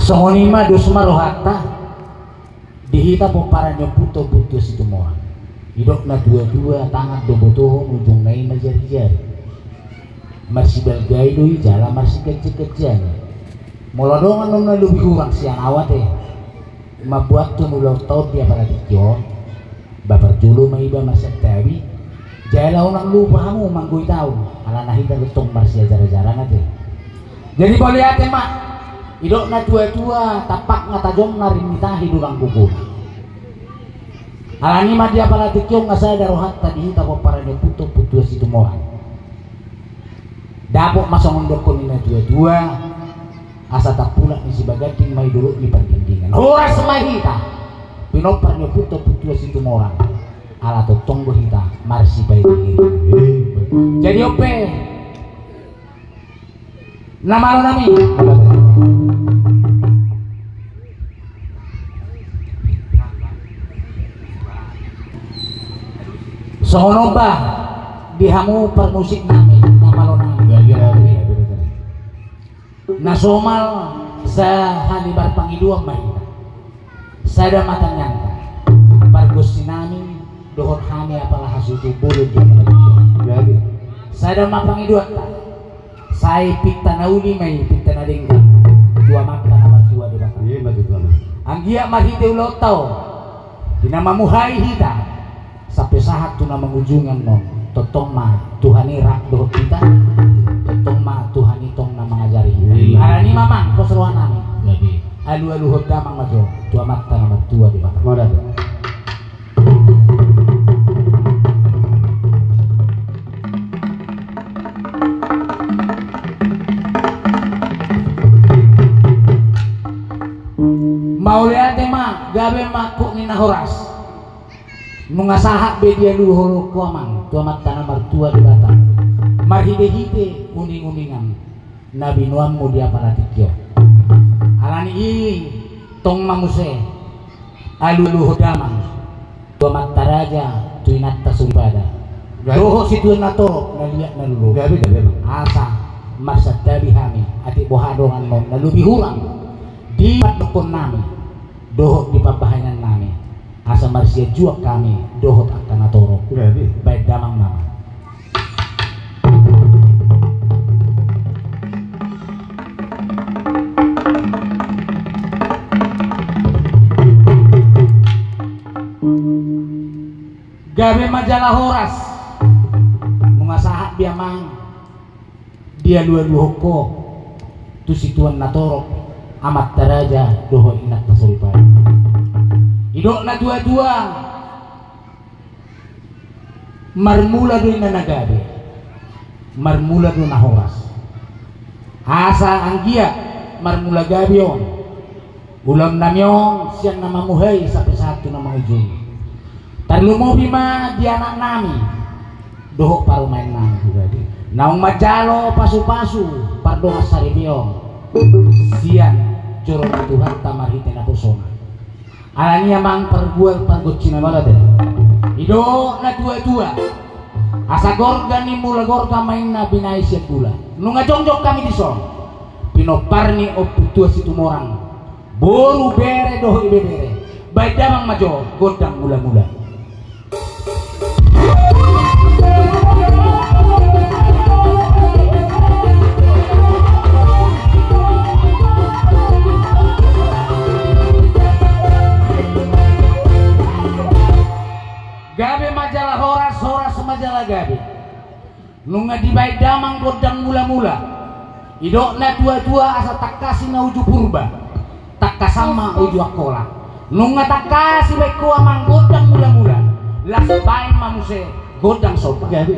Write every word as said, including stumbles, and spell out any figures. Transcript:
Songon i ma dos ma rohanta di hita pomparan ni ompunta Ompu Tua Situmorang. Didok na tua-tua, tangan do botohon, ujungna i ma jari-jari. Marsibalgai do i jala marsiganjang-ganjang i. Molo adong annon na lobi hurang sian au ate mambuathon ulaonta on di apala tingki on, ba parjolo ma iba marsantabi, jala unang lupa hamu manggohi au, alana hita do tong marsiajar-ajaran ate. Jadi mauliate ma. Didok na tua-tua, tampakna tajomna, rim ni tahi dulang gogona. Alani i ma di apala tingki on nga sada rohanta di hita pomparan ni ompunta Ompu Tua Situmorang. Dapot ma songon dohonon ni na tua-tua, asa tampulak ni Sibaganding ma i dolok ni Pardingdingan. Horas ma hita pinompar ni ompunta Ompu Tua Situmorang. Ala tongtong do hita marsipaihir-ihiran. Jadi on pe, na malo nami. Songon on ba di hamu parmusik nami, na malo nami. Na somal sahali marpangidoan ma hita. Sada ma tangiangta, pargonsi nami dohot hami apala hasuhuton bolon di apala tingki on. Sada ma pangidoanta. Sai pinta na uli ma i, pinta na denggan tu Amanta na martua Debata. Anggiat marhite ulaonta on, di na mamuhai hita sampe sahat tu na mangujungi annon, tongtong ma Tuhan i rap dohot hita. Tongtong ma Tuhan i tong na mangajari hita. Alani i ma amang, pos roha nami. Alu-aluhon damang ma jo tu Amanta na martua Debata. Mauliate ma, gabe ma angkup ni na horas. Nunga sahat be dialuhon ho amang tu Amanta na martua Debata marhite-hite uning-uningan na binoanmu di apala tingki on. Alani i tong ma muse alu-aluhon damang tu amanta raja, tu inanta soripada, dohot situan na torop na liat na lolo. Asa marsantabi hami, atik boha dongan na lobi hurang di pandokkon nami dohot di pambahenan nami. Asa marsianjuan hami dohot angka na torop. Baen damang nama. Gabe ma jala horas. Nunga sahat be amang dialualuhon ho tu situan na torop, amanta raja dohot inanta soripada. Didok na tuatua, marmula do inna na gabe, marmula do na horas. Asa anggiat marmula gabe on ulaon nami on sian na mamuhai sampe sahat tu na mangujungi. Tarlumobi ma di anak nami dohot parumaen nami, naung manjalo pasupasu pardongan saripeon sian joro ni Tuhanta marhite naposona. Alani i amang pargual pargonsi nami, didok na tuatua, asa gorga ni mula gorga ma inna binahen sian mula. Nunga jongjong hami dison pinompar ni Ompu Tua Situmorang, boru, bere dohot ibebere. Baen damang ma jo gondang mulamula. Gabe ma jala horas, horas ma jala gabe. Nunga dibaen damang gondang mulamula. Didok na tuatua, asa tangkasi na uju Purba, tangkasan ma uju Angkola. Nunga tangkas dibaen ho amang gondang mulamula, las baen ma muse gondang somba. Gabe.